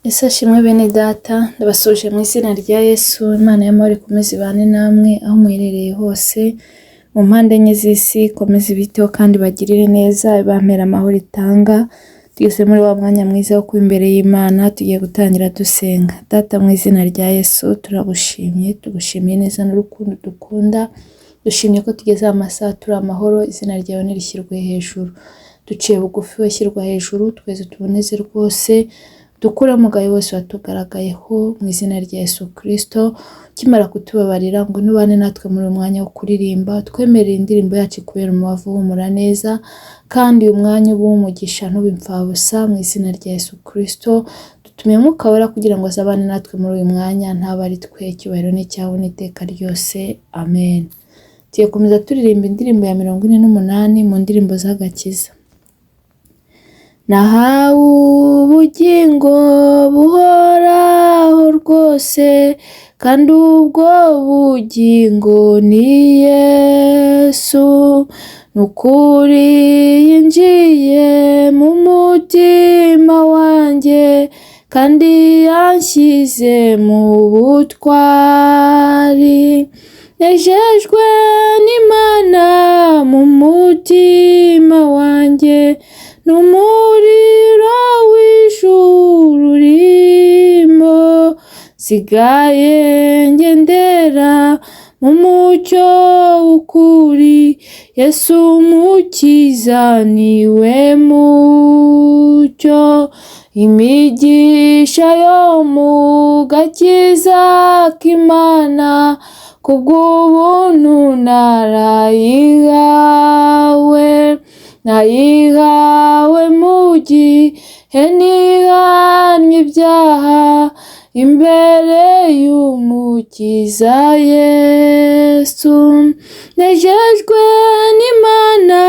Yesu ashimwe bene data, ndabasuhuje mu izina rya Yesu, Imana y'amahoro ikomeze ibane namwe aho muherereye hose, mu mpande enye z'isi, ikomeze ibiteho kandi ibagirire neza, ibampere amahoro itanga. Tugeze muri wa mwanya mwiza wo kuba imbere y'Imana, tugiye gutangira dusenga. Data mu izina rya Yesu turagushimye, tugushimiye neza n'urukundo dukunda, dushimye ko tugeze aya masaha turi amahoro, izina ryawe nirishyirwe hejuru. Duciye bugufi we shyirwa hejuru, twese tuboneze rwose, dukure umugayo wose watugaragayeho mu izina rya Yesu Kristo. Ukimara kutubabarira ngo nubane natwe muri uyu mwanya wo kuririmba, twemerere indirimbo yacu ikubera umubavu uhumura neza, kandi uyu mwanya ube uw'umugisha ntube imfabusa mu izina rya Yesu Kristo. Dutumiye Mwuka Wera kugira ngo azabane natwe muri uyu mwanya, ntabe ari twe, icyubahiro ni icyawe n'iteka ryose, amen. Tugiye gukomeza turirimba indirimbo ya 48 mu ndirimbo z'agakiza. Nahawe ubugingo buhoraho rwose, kandi ubwo bugingo ni Yesu. Ni ukuri yinjiye mu mutima wanjye, kandi yanshyize mu butwari. Nejejwe n'Imana mu mutima wanjye, n'umuriro w'ijuru urimo. Nsigaye ngendera mu mucyo w'ukuri, Yesu Umukiza niwe mucyo. Imigisha yo mu gakiza k'Imana, kubw'ubuntu narayihawe, nayihawe mu gihe nihannye ibyaha, imbere y'Umukiza Yesu. Nejejwe n'Imana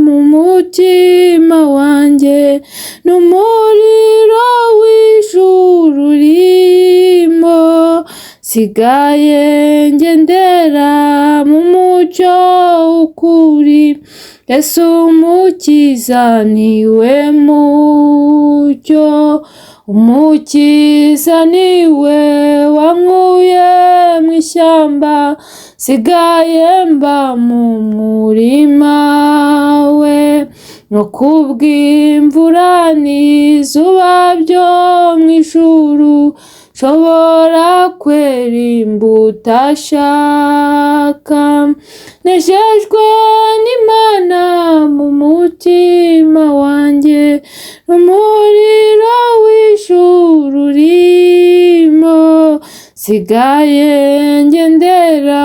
mu mutima wanjye, n'umuriro w'ijuru urimo. Nsigaye ngendera mu mucyo w'ukuri, Yesu Umukiza niwe mucyo. Umukiza niwe wankuye mu ishyamba, nsigaye mba mu murima we. No kubw'imvura n'izuba byo mu ijuru, nshobora kwera imbuto ashaka. Nejejwe n'Imana mu mutima wanjye, n'umuriro w'ijuru urimo. Nsigaye ngendera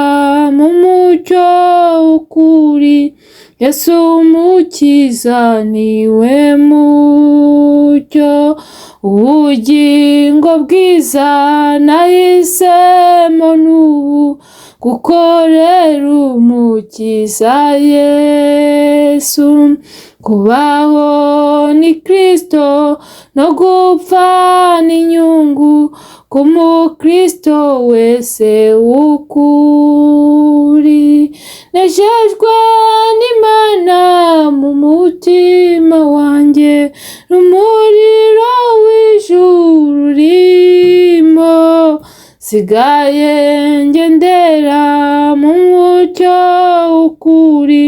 mu mucyo w'ukuri, Yesu Umukiza niwe mucyo. Ubugingo bwiza nahisemo n'ubu, gukorera Umukiza Yesu. Kubaho ni Kristo no gupfa ni inyungu, ku mukristo wese w'ukuri. Nejejwe n'Imana mu mutima wanjye, n'umuriro w'ijuru urimo. Nsigaye ngendera mu mucyo w'ukuri,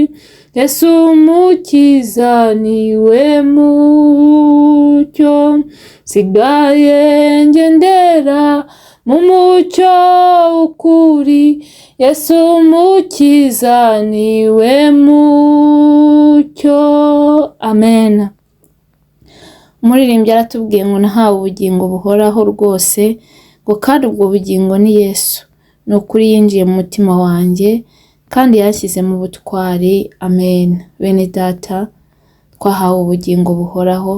Yesu Umukiza niwe mucyo. Nsigaye ngendera mu mucyo w'ukuri, Yesu Umukiza niwe mucyo. Amen. Umuririmbyi aratubwiye ngo nahawe ubugingo buhoraho rwose, ngo kandi ubwo bugingo ni Yesu. Ni ukuri yinjiye mu mutima wanjye, kandi yanshyize mu butwari. Amen. Bene data, twahawe ubugingo buhoraho,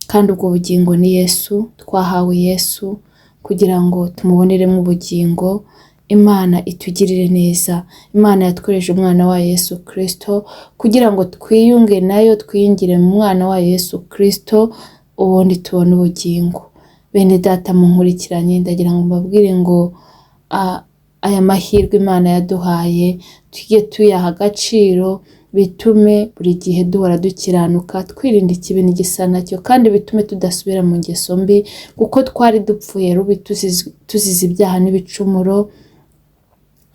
kandi ubwo bugingo ni Yesu. Twahawe Yesu kugira ngo tumuboneremo ubugingo. Imana itugirire neza. Imana yatwohereje umwana wayo Yesu Kristo kugira ngo twiyunge nayo, twiyungire mu mwana wayo Yesu Kristo, ubundi tubone ubugingo. Bene data munkurikiranye, ndagira ngo mbabwire ngo aya mahirwe Imana yaduhaye tujye tuyaha agaciro, bitume buri gihe duhora dukiranuka, twirinda ikibi n'igisa nacyo, kandi bitume tudasubira mu ngeso mbi, kuko twari dupfuye rubi tuzize ibyaha n'ibicumuro.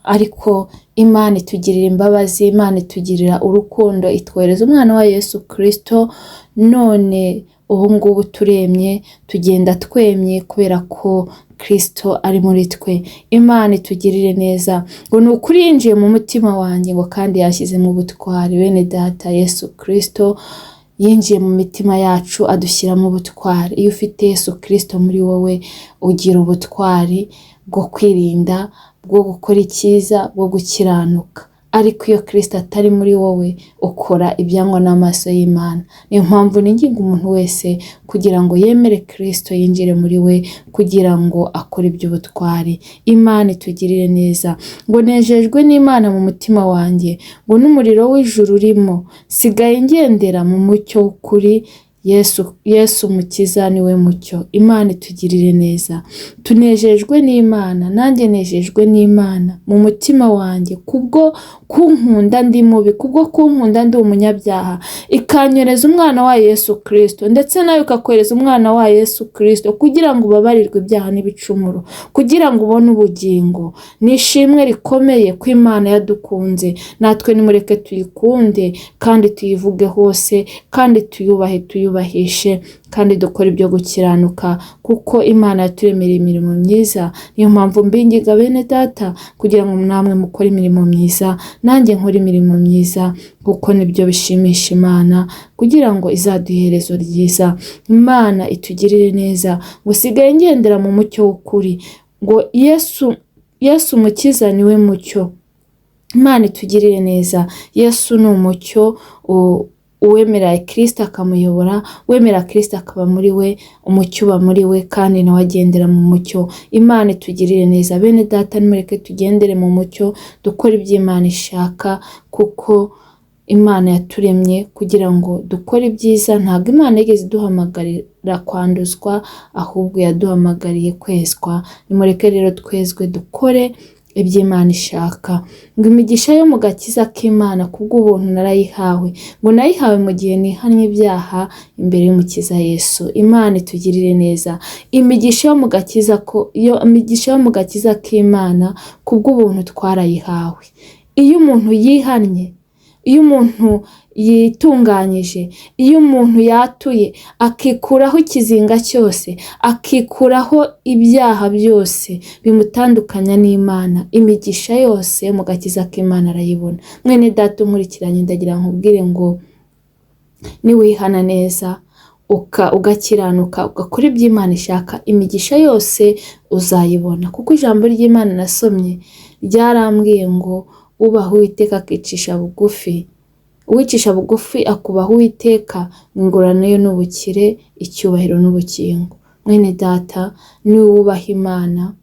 Ariko Imana itugirira imbabazi, Imana itugirira urukundo, itwohereza umwana wa Yesu Kristo. None ubu ngubu turemye, tugenda twemye kubera ko Kristo ari muri twe. Imana itugirire neza. Ngo ni ukuri yinjiye mu mutima wanjye, ngo kandi yashyizemo ubutwari. Bene data, Yesu Kristo yinjiye mu mitima yacu adushyiramo ubutwari. Iyo ufite Yesu Kristo muri wowe, ugira ubutwari bwo kwirinda, bwo gukora icyiza, bwo gukiranuka. Ariko iyo Kristo atari muri wowe, ukora ibyangwa n'amaso y'Imana. Niyo mpamvu ninginga umuntu wese kugira ngo yemere Kristo yinjire muri we, kugira ngo akore iby'ubutwari. Imana itugirire neza. Ngo nejejwe n'Imana mu mutima wanjye, ngo n'umuriro w'ijuru urimo, sigaye ngendera mu mucyo w'ukuri. Yesu Mukiza niwe mucyo. Imana itugirire neza. Tunejejwe n'Imana, nanjye nejejwe n'Imana mu mutima wanjye, kubwo kunkunda ndi mubi, kubwo kunkunda ndi umunyabyaha, ikanyohereza umwana wa Yesu Kristo, ndetse nawe ikakohereza umwana wa Yesu Kristo kugira ngo ubabarirwe ibyaha n'ibicumuro, kugira ngo ubone ubugingo. Ni ishimwe rikomeye ko Imana yadukunze, natwe nimureke tuyikunde kandi tuyivuge hose, kandi tuyubahe, tuyubahishe, kandi dukore ibyo gukiranuka, kuko Imana yaturemeye imirimo myiza. Niyo mpamvu mbinginga bene data kugira ngo namwe mukore imirimo myiza, nanjye nkore imirimo myiza, kuko nibyo bishimisha Imana, kugira ngo izaduhe iherezo ryiza. Imana itugirire neza. Ngo sigaye ngendera mu mucyo w'ukuri, ngo Yesu Mukiza niwe mucyo. Imana itugirire neza. Yesu ni umucyo, uwemera Kristo akamuyobora, uwemera Kristo akaba muri we, umucyo uba muri we, kandi nawe agendera mu mucyo. Imana itugirire neza. Bene data, nimureke tugendere mu mucyo, dukore ibyo Imana ishaka, kuko Imana yaturemye kugira ngo dukore ibyiza. Ntabwo Imana yigeze iduhamagarira kwanduzwa, ahubwo yaduhamagariye kwezwa. Nimureke rero twezwe, dukore ibyo Imana ishaka. Ngo imigisha yo mu gakiza k'Imana kubw'ubuntu narayihawe, ngo nayihawe mu gihe nihannye ibyaha imbere y'Umukiza Yesu. Imana itugirire neza. Imigisha yo mu gakiza ko, yo, imigisha yo mu gakiza k'Imana kubw'ubuntu twarayihawe. Iyo umuntu yihannye, iyo umuntu yitunganyije, iyo umuntu yatuye akikuraho ikizinga cyose, akikuraho ibyaha byose bimutandukanya n'Imana, imigisha yose mu gakiza k'Imana arayibona. Mwene data unkurikiranye, ndagira nkubwire ngo niwihana neza, ugakiranuka, ugakora ibyo Imana ishaka, imigisha yose uzayibona. Kuko ijambo ry'Imana nasomye ryarambwiye ngo ubaha Uwiteka akicisha bugufi, uwicisha bugufi akubaha Uwiteka, ingororano ye n'ubukire, icyubahiro n'ubugingo. Mwene data, niwubaha Imana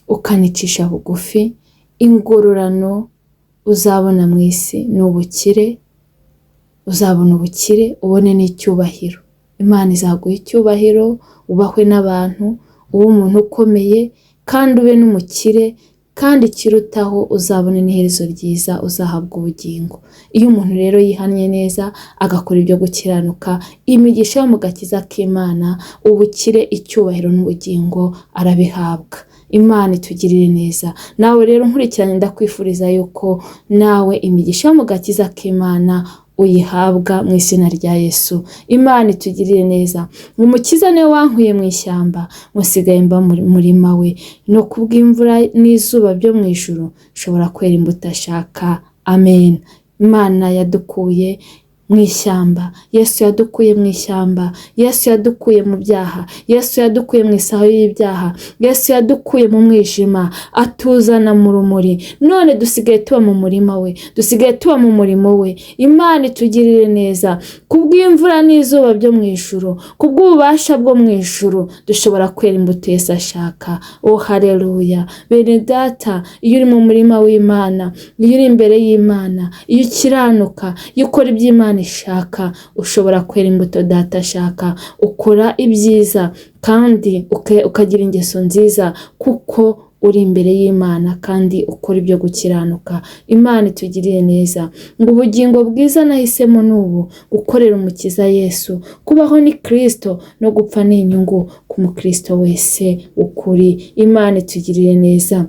ukanicisha bugufi, ingororano uzabona mu isi ni ubukire, uzabona ubukire ubone n'icyubahiro. Imana izaguha icyubahiro, ubahwe n'abantu, ube umuntu ukomeye kandi ube n'umukire, kandi ikirutaho uzabone n'iherezo ryiza, uzahabwa ubugingo. Iyo umuntu rero yihannye neza agakora ibyo gukiranuka, imigisha yo mu gakiza k'Imana, ubukire, icyubahiro n'ubugingo arabihabwa. Imana itugirire neza. Nawe rero nkurikiranye, ndakwifuriza yuko nawe imigisha yo mu gakiza k'Imana uyihabwa mu izina rya Yesu. Imana itugirire neza. Umukiza niwe wankuye mu ishyamba, musigaye mba mu murima we, no kubw'imvura n'izuba byo mu ijuru nshobora kwera imbuto ashaka. Amen. Imana yadukuye mu ishyamba, Yesu yadukuye mu ishyamba, Yesu yadukuye mu byaha, Yesu yadukuye mu isaho y'ibyaha, Yesu yadukuye mu mwijima atuzana mu rumuri. None dusigaye tuba mu murima we, dusigaye tuba mu murimo we. Imana itugirire neza. Kubw'imvura n'izuba byo mu ijuru, kubw'ububasha bwo mu ijuru, dushobora kwera imbuto Yesu ashaka. Oh haleluya. Bene data, iyo uri mu murima w'Imana, iyo uri imbere y'Imana, iyo ukiranuka, iyo ukora ibyo Imana ishaka, ushobora kwera imbuto data ashaka. Ukora ibyiza kandi ukagira ingeso nziza, kuko uri imbere y'Imana kandi ukora ibyo gukiranuka. Imana itugirire neza. Ngo ubugingo bwiza nahisemo ni ubu, gukorera Umukiza Yesu. Kubaho ni Kristo no gupfa ni inyungu ku mukristo wese ukuri. Imana itugirire neza.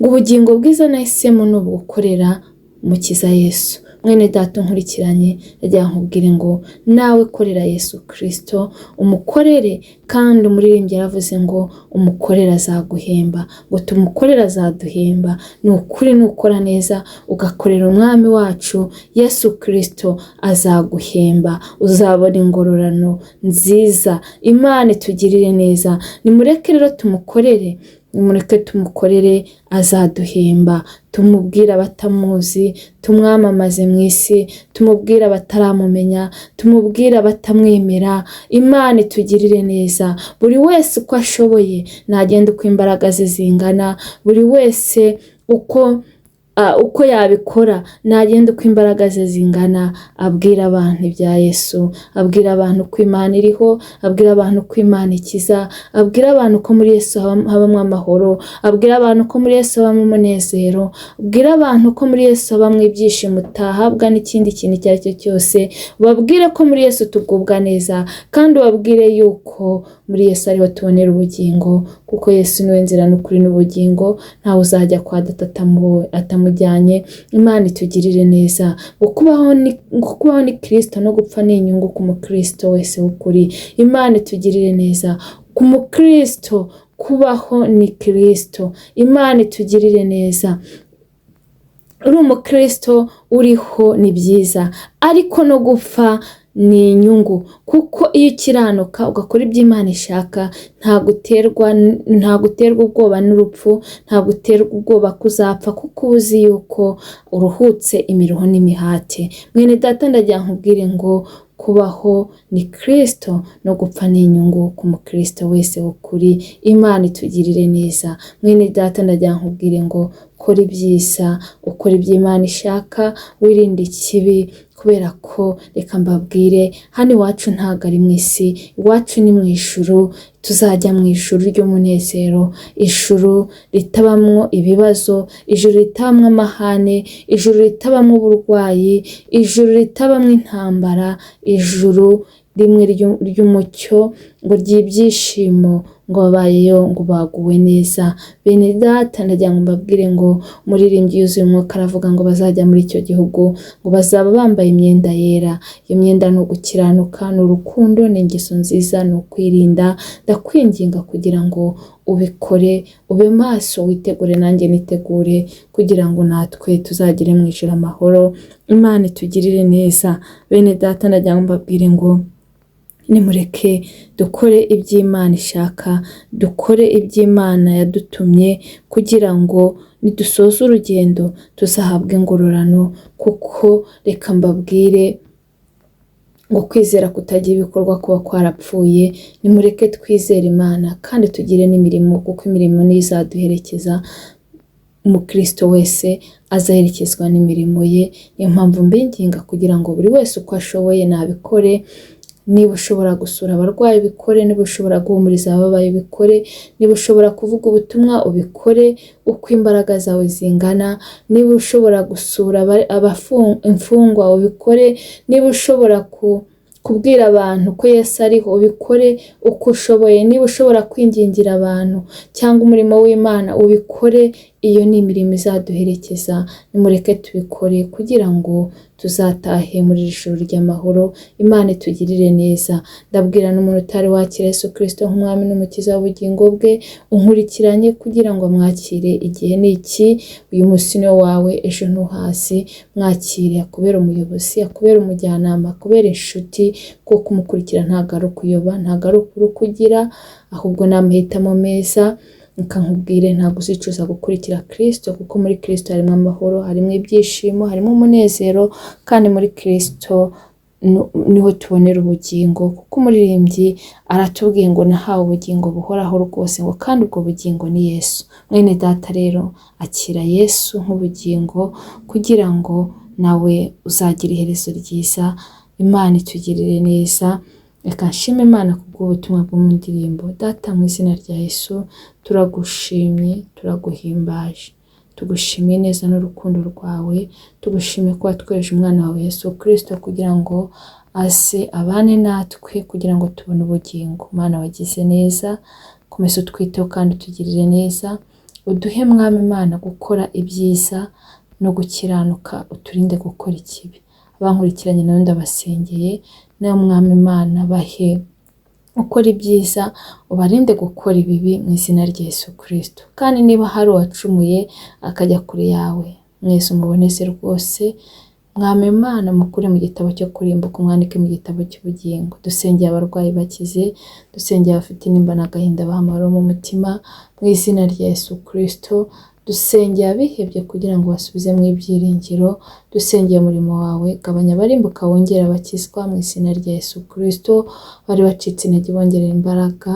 Ngo ubugingo bwiza nahisemo ni ubu, gukorera Umukiza Yesu. Mwene data unkurikiranye, ndagira nkubwire ngo nawe korera Yesu Kristo, umukorere. Kandi umuririmbyi yaravuze ngo umukorere azaguhemba, ngo tumukorere azaduhemba. Ni ukuri, nukora neza ugakorera Umwami wacu Yesu Kristo azaguhemba, uzabona ingororano nziza. Imana itugirire neza. Nimureke rero tumukorere, nimureke tumukorere azaduhemba. Tumubwire abatamuzi, tumwamamaze mu isi, tumubwire abataramumenya, tumubwire abatamwemera. Imana itugirire neza. Buri wese uko ashoboye nagenda uko imbaraga ze zingana, buri wese uko yabikora nagenda uko imbaraga ze zingana, abwira abantu ibya Yesu, abwira abantu ko Imana iriho, abwira abantu ko Imana ikiza, abwira abantu ko muri Yesu habamo amahoro, abwira abantu ko muri Yesu habamo umunezero, abwira abantu ko muri Yesu habamo ibyishimo utahabwa n'ikindi kintu icyo ari cyo cyose. Babwire ko muri Yesu tugubwa neza, kandi ubabwire yuko muri Yesu ariho tubonera ubugingo, kuko Yesu niwe nzira n'ukuri n'ubugingo, ntawe uzajya kwa Data atamujyanye. Imana itugirire neza. Ngo kubaho ni Kristo no gupfa ni inyungu ku mukristo wese w'ukuri. Imana itugirire neza. Ku mukristo kubaho ni Kristo. Imana itugirire neza. Uri umukristo uriho ni byiza, ariko no gupfa ni inyungu, kuko iyo ukiranuka ugakora ibyo Imana ishaka, ntabwo uterwa ubwoba n'urupfu, ntabwo uterwa ubwoba ko uzapfa, kuko uba uzi yuko uruhutse imiruho n'imihate. Mwene data, ndagira nkubwire ngo kubaho ni Kristo no gupfa ni inyungu ku mukristo wese w'ukuri. Imana itugirire neza. Mwene data, ndagira nkubwire ngo kora ibyiza, ukora ibyo Imana ishaka, wirinde ikibi, kubera ko reka mbabwire, hano iwacu ntabwo ari mu isi, iwacu ni mu ijuru. Tuzajya mu ijuru ry'umunezero, ijuru ritabamwo ibibazo, ijuru ritabamwo amahane, ijuru ritabamwo uburwayi, ijuru ritabamwo intambara, ijuru rimwe ry'umucyo, ngo ry'ibyishimo, ngo babayeyo ngo baguwe neza. Bene data, ndagira ngo mbabwire ngo umuririmbyi yuzuye umwuka aravuga ngo bazajya muri icyo gihugu, ngo bazaba bambaye imyenda yera. Iyo myenda ni ugukiranuka, ni urukundo, ni ingeso nziza, ni ukwirinda. Ndakwinginga kugira ngo ubikore, ube maso, witegure, nanjye nitegure, kugira ngo natwe tuzagere mu ijuru amahoro. Imana itugirire neza. Bene data, ndagira ngo mbabwire ngo nimureke dukore iby'Imana ishaka, dukore iby'Imana yadutumye, kugira ngo nidusoza urugendo tuzahabwe ingororano. Kuko reka mbabwire ngo kwizera kutagira ibikorwa kuba kwarapfuye. Nimureke twizere Imana kandi tugire n'imirimo, kuko imirimo niyo izaduherekeza. Umukristo wese azaherekezwa n'imirimo ye. Niyo mpamvu mbinginga kugira ngo buri wese uko ashoboye nabikore. Niba ushobora gusura abarwayi ubikore, niba ushobora guhumuriza ababaye ubikore, niba ushobora kuvuga ubutumwa ubikore uko imbaraga zawe zingana, niba ushobora gusura imfungwa ubikore, niba ushobora kubwira abantu ko Yesu ariho ubikore uko ushoboye, niba ushobora kwingingira abantu cyangwa umurimo w'Imana ubikore. Iyo ni imirimo izaduherekeza. Nimureke tubikore kugira ngo tuzatahe muri iri juru ry'amahoro. Imana itugirire neza. Ndabwira n'umuntu utari wakira Yesu Kristo nk'Umwami n'Umukiza w'ubugingo bwe unkurikiranye, kugira ngo amwakire. Igihe ni iki, uyu munsi ni wawe, ejo ntuhazi. Mwakire akubere umuyobozi, akubere umujyanama, akubere inshuti, kuko kumukurikira ntabwo ari ukuyoba, ntabwo ari ukugira, ahubwo ni amahitamo meza. Reka nkubwire, ntabwo uzicuza gukurikira Kristo, kuko muri Kristo harimo amahoro, harimo ibyishimo, harimo umunezero, kandi muri Kristo niho tubonera ubugingo. Kuko umuririmbyi aratubwiye ngo nahawe ubugingo buhoraho rwose, ngo kandi ubwo bugingo ni Yesu. Mwene data rero, akira Yesu nk'ubugingo kugira ngo nawe uzagire iherezo ryiza. Imana itugirire neza. Reka nshime Imana kubw'ubutumwa bwo mu ndirimbo. Data, mu izina rya Yesu, turagushimye, turaguhimbaje. Tugushimiye neza n'urukundo rwawe, tugushimiye ko watwohereje umwana wawe Yesu Kristo kugira ngo aze abane natwe, kugira ngo tubone ubugingo. Mana wagize neza, komeza utwiteho kandi utugirire neza, uduhe Mwami Imana gukora ibyiza no gukiranuka, uturinde gukora ikibi. Abankurikiranye nawe ndabasengeye, nawe Mwami Imana bahe gukora ibyiza, ubarinde gukora ibibi mu izina rya Yesu Kristo. Kandi niba hari uwacumuye akajya kure yawe, mwese umuboneze rwose. Mwami Imana mukure mu gitabo cyo kurimbuka, umwandike mu gitabo cy'ubugingo. Dusengeye abarwayi bakize, dusengeye abafite intimba n'agahinda baha amahoro mu mutima, mu izina rya Yesu Kristo. Dusengeye abihebye kugira ngo basubizemo ibyiringiro, dusengeye umurimo wawe, gabanya abarimbuka wongere abakizwa mu izina rya Yesu Kristo, bari bacitse intege bongerera imbaraga,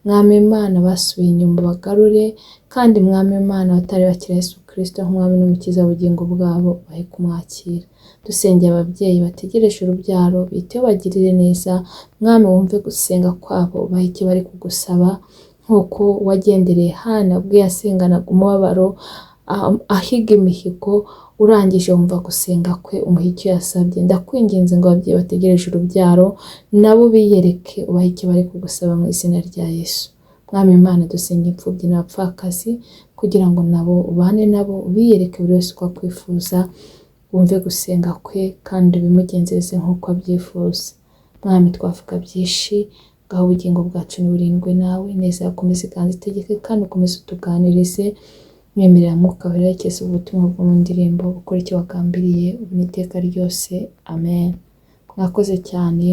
Mwami Imana basubiye inyuma bagarure, kandi Mwami Imana abatari bakira Yesu Kristo nk'umwami n'umukiza w'ubugingo bwabo bahe kumwakira. Dusengeye ababyeyi bategereje urubyaro, biteho bagirire neza, Mwami wumve gusenga kwabo, ubahe icyo bari kugusaba, nk'uko wagendereye Hana ubwo yasenganaga umubabaro ahiga imihigo, urangije wumva gusenga kwe umuha icyo yasabye. Ndakwinginze ngo ababyeyi bategereje urubyaro nabo biyereke, ubahe icyo bari kugusaba mu izina rya Yesu. Mwami Imana dusenge imfubyi n'abapfakazi kugira ngo nabo ubane nabo, ubiyereke buri wese uko akwifuza, wumve gusenga kwe kandi ubimugenzereze nk'uko abyifuza. Mwami twavuga byinshi, ngaho ubugingo bwacu niburindwe nawe, neza yakomeze iganze itegeke kandi ukomeze utuganirize, mwemerera Mwuka werekeze ubutumwa bwo mu ndirimbo, bukora icyo wagambiriye ubu n'iteka ryose, amen. Mwakoze cyane,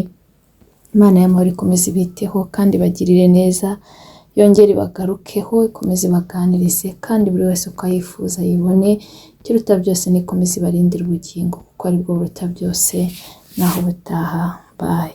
Imana y'amahoro ikomeze ibiteho kandi ibagirire neza, yongere ibagarukeho, ikomeze ibaganirize kandi buri wese uko ayifuza yibone, ikiruta byose ni ikomeze ibarindire ubugingo kuko aribwo buruta byose, naho ubutaha, bye.